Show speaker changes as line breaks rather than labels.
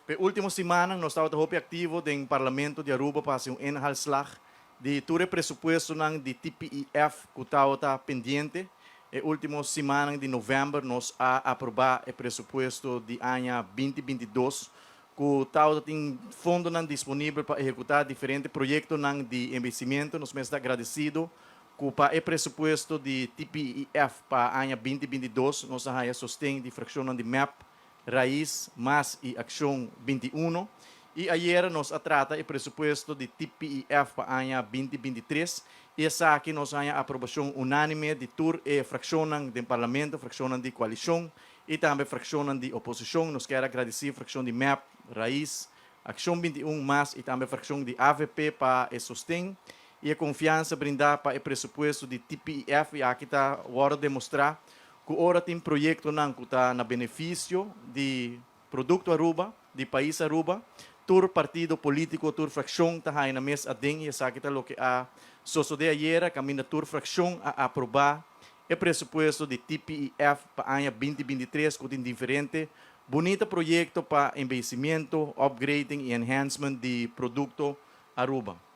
E ultimo siman nos tabata hopi activo den Parlamento di Aruba pa un inhaalslag di tur e presupuesto di TPIF cu tabata pendiente. E ultimo siman di november nos a aproba e presupuesto di aña 2022 cu tin fondo disponibel pa ehecuta diferente proyecto di invertimento. Nos ta agradecido cu pa e presupuesto di TPIF pa aña 2022 nos a haya sosten di fraccion di MEP, Raiz, MAS y Accion 21. Y ayera nos a trata e presupuesto di TPIF pa aña 2023 y esaki nos a haya aprobacion unanime di tur e fraccion di Parlamento, fraccion di coalicion y tambe fraccion di oposicion. Nos kier gradici fraccion di MEP, Raiz, Accion 21 MAS y tambe fraccion di AVP pa e sosten y e confiansa brinda pa e presupuesto di TPIF. Y aki ta awor demostra cu ora tin proyecto cu ta na beneficio di producto Aruba, di pais Aruba, tur partido politico, tur fraccion ta na mes aden, y esaki ta loke a sosode ayera, caminda tur fraccion a aproba e presupuesto di TPIF pa aña 2023, cu tin diferente bunita proyecto pa invertimento, upgrading y enhancement di producto Aruba.